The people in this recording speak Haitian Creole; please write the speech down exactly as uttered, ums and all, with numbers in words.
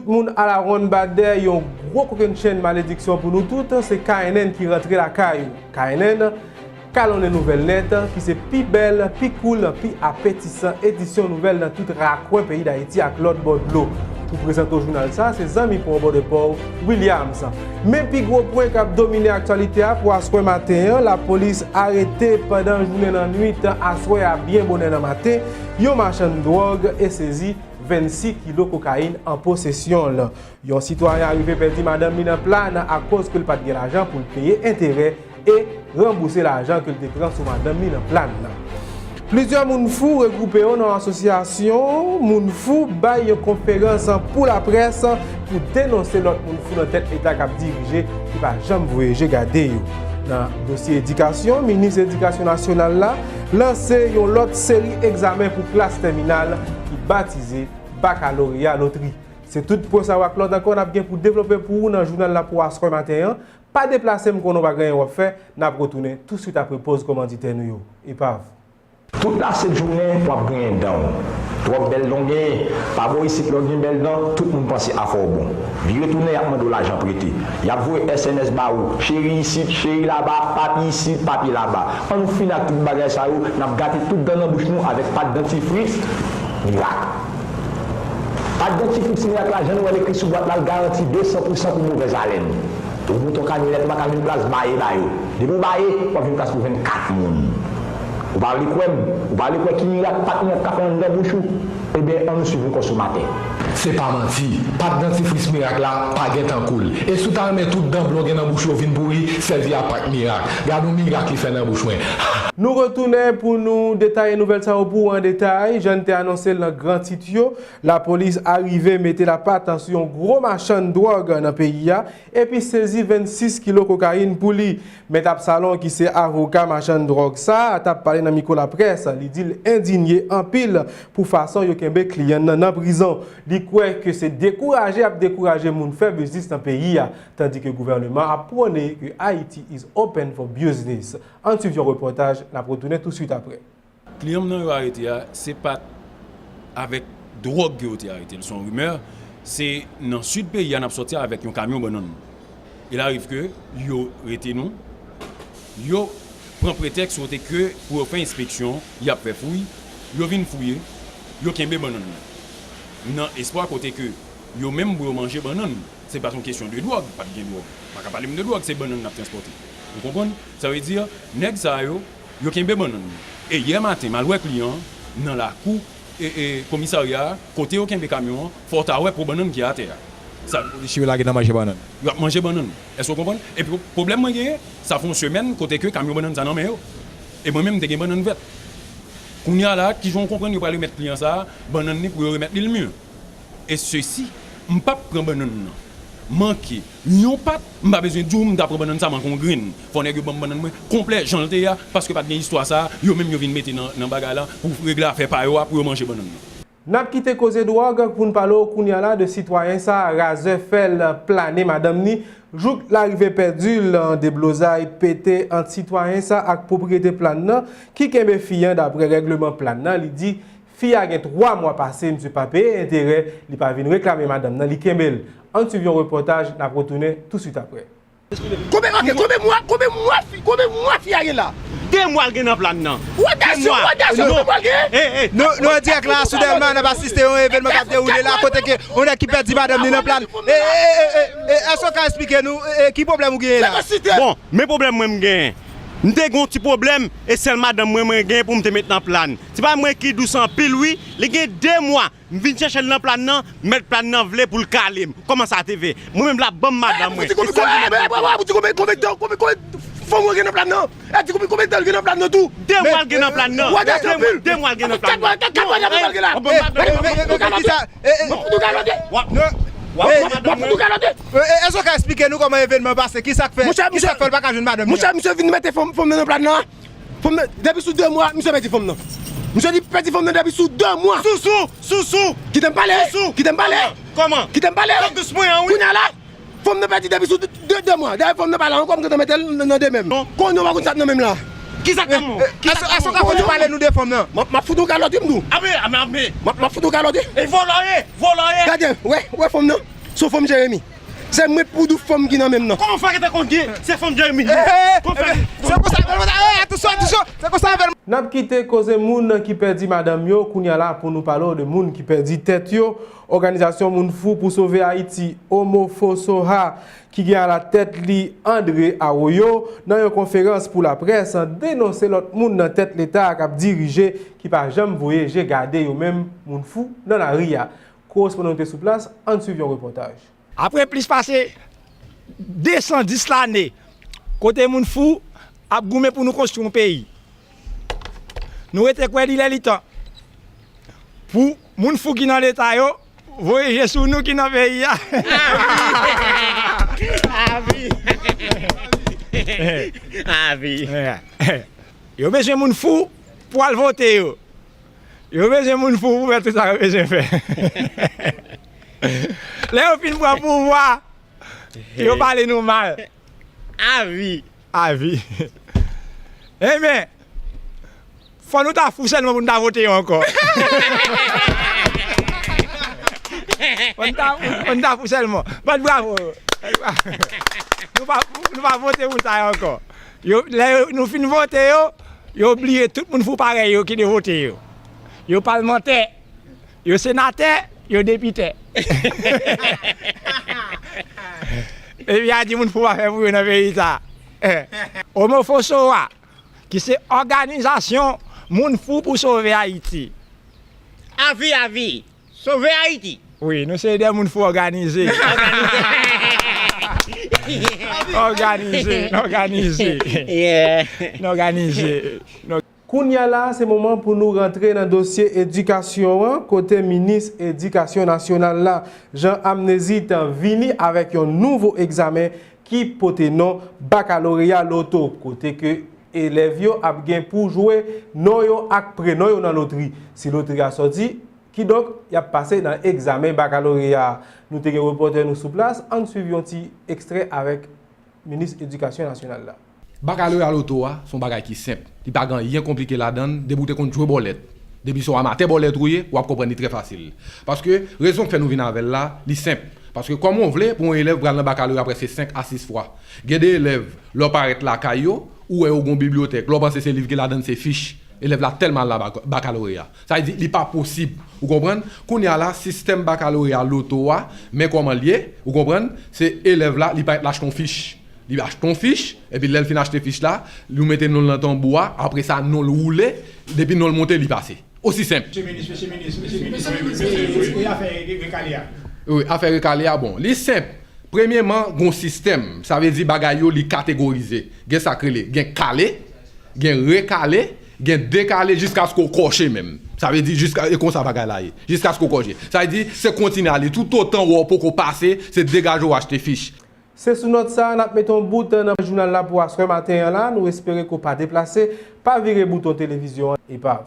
Moun alawonn badè, yon gwo kokennchenn malediksyon pou nou tout, se K N N ki rantre lakay ou. K N N, kalonnen nouvèl nèt, ki se pi bèl, pi koul, pi apetisan edisyon nouvèl nan tout rakwen peyi Dayiti ak lòt bò dlo. Pou prezante w jounal sa, se zanmi pa w bò de pa w, Williams. Men pi gwo pwen k ap domine aktyalite a pou aswè maten an, lapolis arete pandan jounen nan nwit, aswè a byen bonè nan maten, yon machann dwòg e sezi vennsis kilo kokayin an posesyon l. Yon sitwayen arive pèdi madanm li nan Plàn akoz ke l pa t gen lajan pou l peye enterè e ranbouse lajan ke l te pran sou madanm li nan Plàn nan. Plizyè moun fou regwoupe yo nan asosyasyon moun fou bay yon konferans pou laprès pou denonse lòt moun fou nan tèt Leta k ap dirije ki pa janm voye je gade yo. Nan dosye edikasyon, minis edikasyon nasyonal la lanse yon lòt seri egzamen pou klas tèminal ki batize bakaloreya lotri. Se tout pwen sa yo ak lòt ankò n ap gen pou devlope pou ou nan jounal la pou aswè maten an. Pa deplase, m konnen w pa gen anyen w ap fè, n ap retounen touswit apre poz kòmanditè nou yo. Epav. Tout lasent jounen w ap griyen dan w. Twòp bèl dan w genyen. Pa bò isit lè w gen bèl dan, tout moun panse afè w bon. Vire tounen y ap mande w lajan prete. Y ap voye S M S ba ou, cheri isit, cheri laba, papi isit, papi laba. Ann nou fini ak tout bagay sa yo, n ap gate tout dan nan bouch nou avèk pat dantifris mirak. Pat dantifris mirak la, jan nou wè l ekri sou bwat la, l garanti de san pou san pou movèz alèn. Ou monte yon kamyonèt, ou pa ka jwenn plas baye ba yo. Depi w baye, w ap jwenn plas pou vennkat moun. Ou pa vle kwè m? Ou pa vle kwè ki mirak, pat mirak ka fè anndan bouch ou? Ebyen, ann nou swiv yon konsomatè. Se pa manti, pat dantifris mirak la pa gentan koul. E si w ta renmen tout dan blan w gen nan bouch ou yo vin pouri, sèvi ak pat mirak. Gade yon mirak li fè nan bouch mwen. Nou retounen pou nou detaye nouvèl sa yo pou ou an detay. Jan n te anonse l nan gran tit yo, lapolis arive mete lapat sou yon gwo machann dwòg nan peyi a epi sezi vennsis kilo kokayin pou li. Mèt Absalon, ki se avoka machann dwòg sa a, t ap pale nan mikwo laprès. Li di l endinye anpil pou fason yo kenbe kliyan nan nan prizon. Li kwè ke se dekouraje y ap dekouraje moun fè biznis nan peyi a, tandi ke gouvèneman ap pwone ke Haiti is open for business. Ann swiv yon repòtaj, n ap retounen touswit apre. Kliyan m nan yo arete a, se pa t avèk dwòg ke yo te arete l, se yon rimè. Se nan sid peyi a n ap sòti avèk yon kamyon bannann. Il arive ke yo rete nou, yo pran pretèks kote ke pou yo fè enspeksyon, y ap fè fouy, yo vin fouye, yo kenbe bannann nan. Nan espwa kote ke yo menm pou yo manje bannann. Se pa t yon kesyon de dwòg, pa t gen dwòg. Pa ka pale m de dwòg, se bannann n ap transpòte. Ou konprann? Sa vle di, nèg sa yo, yo kenbe bannann nan. E yè maten, m al wè kliyan an nan lakou, e, e, komisarya a, kote yo kenbe kamyon an, fò w ta wè po bannann ki atè a. Sa, polis yo lage nan manje bannann. Yo ap manje bannann. Èske w konprann? Epi pwoblèm mwen genyen, sa fè yon semèn kote ke kamyon bannann sa nan men yo. E mwen menm, m te gen bannann vèt. Kounye a la, kijan w konprann yo pral remèt kliyan sa a bannann li pou yo remèt li l mûr? E sesi, m p ap pran bannann nan manke yon pat, m pa bezwen di w m ta pran bannann sa manke yon grenn. Fò nèg yo ban m bannann mwen konplè jan l te ye a, paske pa t gen istwa sa a, yo menm yo vin mete nan, nan bagay la pou regle afè pa yo a, pou yo manje bannann nan. N ap kite koze dwòg pou n pale w kounye a la de sitwayen sa a, razè fè l plane madanm ni, jouk l arive pèdi l. Deblozay pete ant sitwayen sa a ak pwopriyete Plàn nan ki kenbe fi an. Daprè règleman Plàn nan, li di fi a gen twa mwa pase misye pa peye enterè, li pa vin reklame madanm nan, li kenbe l. Ann swiv yon repòtaj, n ap retounen touswit apre. Konbyen, ok, konbyen mwa, konbyen mwa fi, konbyen mwa fi a gen la? De mwa l gen nan Plàn nan. Wadasyon, wadasyon, konbyen mwa l gen? Nou, nou an dirèk la sou Dèlma, n ap asiste yon evènman k ap dewoule la, kote ke yon nèg ki pèdi madanm li nan Plàn. E, e, e, e, e, èske w ka eksplike nou, e, e, ki pwoblèm ou genyen la? Bon, men pwoblèm mwen m genyen. M te gen yon ti pwoblèm, e sèl madanm mwen mwen gen pou m te met nan Plàn. Ti pa mwen ki dous anpil wi, li gen de mwa. M vin chèche l nan Plàn nan, mèt Plàn nan vle pou l kale m. Kòman sa te fè? Mwen menm l ap ban m madanm mwen. Ou di konbyen, konbyen, konbyen, konbyen, konbyen, konbyen fanm ou gen nan Plàn nan? E di konbyen, konbyen tan l gen nan Plàn nan tou? De mwa l gen nan Plàn nan. Ou wadasyon anpil. De mwa l gen nan Plàn nan. Kat mwa, kat mwa l gen la. M ap fout ou kalote. M ap fout ou kalote. M ap fout ou kalote. Èske w ka eksplike nou kòman evènman pase? Kisa k fè, kisa k fè l pa ka jwenn madanm li an? Monchè, misye vin mete fanm, fanm nan nan Plàn nan. Fanm nan, depi sou de mwa, misye pèdi fanm nan. Misye di pèdi fanm nan depi sou de mwa. Sousou, sousou. Kite m pale. Sousou. Kite m pale. Kòman? Kite m pale. Fòk dous mwen an, wi. Kounye a la, fanm nan pèdi depi sou de, de, de mwa. Dayè fanm nan pa la ankò, m gentan mete l nan, nan de men m. Konnen w pa konn sa k nan men m la. Kisa k nan men w? Èske, èske w ka kontinye pale nou de fanm nan? M ap, m ap fout ou kalòt wi, m di w. Ape, ape, ape. M ap, m ap fout ou kalòt wi. E vòlò ye, vòlò ye. Gade, wè, wè fanm nan. Se yon fanm Jeremi. Se mwen pou dou fanm ki nan men m nan. Kòman fè ki te konn gen se fanm Jeremi? Se konsa, se konsa, atansyon, atansyon, se konsa avè l. N ap kite koze moun ki pèdi madanm yo, kounye a la pou nou pale w de moun ki pèdi tèt yo. Òganizasyon Moun Fou pou Sove Ayiti, Omofosoha, ki gen alatèt li André Arroyo, nan yon konferans pou laprès, denonse lòt moun nan tèt Leta a k ap dirije, ki pa janm voye je gade yo menm moun fou nan lari a. Korespondan nou te sou plas, ann suiv yon repòtaj. Apre plis pase de san dis lane, kote moun fou ap goumen pou nou konstwi yon peyi, nou rete kwè li lè li tan pou moun fou ki nan Leta yo voye je sou nou ki nan peyi a. Avi. Avi. Yo bezwen moun fou pou al vote yo. Yo bezwen moun fou pou fè tout sa yo bezwen fè. Lè yo fin pran pouvwa, yo pale nou mal. Avi. Avi. Ebyen, fò nou ta fou sèlman pou nou ta vote yo ankò. Fò nou ta, fò nou ta fou sèlman. Bat bravo. Nou pa, nou pa vote moun sa yo ankò. Yo, lè yo, nou fin vote yo, yo bliye tout moun fou parèy yo ki te vote yo. Yo palmantè, yo senatè, yo depitè. Epi a di moun fou pa fè pou yo nan peyi sa. Omofosowa, ki se òganizasyon moun fou pou sove Ayiti. Avi, avi. Sove Ayiti. Wi, nou se de moun fou òganize. Òganize, n òganize. Yeah. N òganize. Kounye a la, se moman pou nou rantre nan dosye edikasyon an, kote minis edikasyon nasyonal la, Jean Amnézit, vini avèk yon nouvo egzamen ki pote non bakaloreya loto, kote ke elèv yo ap gen pou jwe non yo ak prenon yo nan lotri. Si lotri a sòti, kidonk, y ap pase nan egzamen bakaloreya a. Nou te gen repòtè nou sou plas, ann suiv yon ti ekstrè avèk minis edikasyon nasyonal la. Bakaloreya loto a, se yon bagay ki senp. Li pa gen anyen konplike ladan l, depi w te konn jwe bòlèt. Depi se yon amatè bòlèt ou ye, w ap konprann li trè fasil. Paske, rezon k fè nou vin avè l la, li senp. Paske kòman w vle pou yon elèv pral nan bakaloreya prèske senk a sis fwa? Gen de elèv, lè w parèt lakay yo, ou wè yo gen yon bibliyotèk, lè w panse se liv ki ladan l, se fich. Elèv la tèlman al nan bak-, bakaloreya. Sa vle di, li pa posib. Ou konprann? Kounye a la, sistèm bakaloreya loto a, men kòman l ye, ou konprann? Se elèv la, li parèt l achte yon fich. Li achte yon fich, epi lè l fin achte fich la, li mete non l nan tanbou a, apre sa, non l woule, depi non l monte, li pase. Osi senp. Mesye minis, mesye minis, mesye minis, wi, wi, mesye minis, e afè re-, rekale a? Wi, afè rekale a, bon, li senp. Premyeman, gon sistèm. Sa vle di bagay yo, li kategorize. Gen sa k rele, gen kale, gen rekale, gen dekale, jiskaske w kòche menm. Sa vle di, jiska, e konsa bagay la ye. Jiskaske w kòche. Sa vle di, se kontinye ale. Toutotan w wè w poko pase, se degaje w achte fich. Se sou nòt sa a n ap mete yon bout nan jounal la pou aswè maten an la. Nou espere ke w pa deplase, pa vire bouton televizyon an, epav.